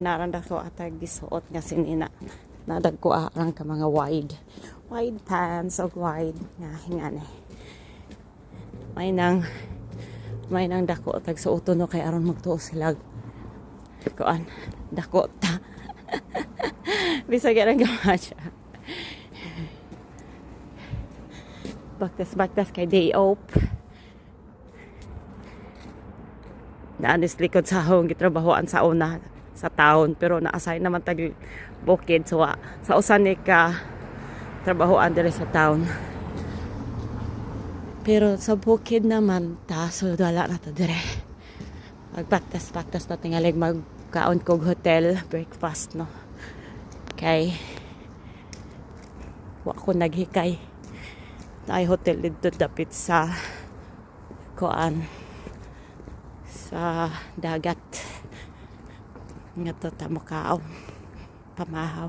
Naran dako atag gisuot nga sinina. Nadagko arang ka mga wide. Wide pants og wide nga hingani. May nang dako tag suoton, no, kay aron magtuo sila kuan, dako ta. Bisag arang gawa siya. Baktas baktas kay day off. Naanis likod sa akong gitrabahoan sa una sa town, pero na-assign naman tag bukid, so sa usan ni ka trabahoan diri sa town, pero sa bukid naman ta, so wala na ta dire. Magpaktas paktas na tingalig, magkaon kog hotel breakfast, no, kay wa ko naghikay. Naay hotel dito dapit sa kuan, sa dagat nga to ta mokaon pamahaw.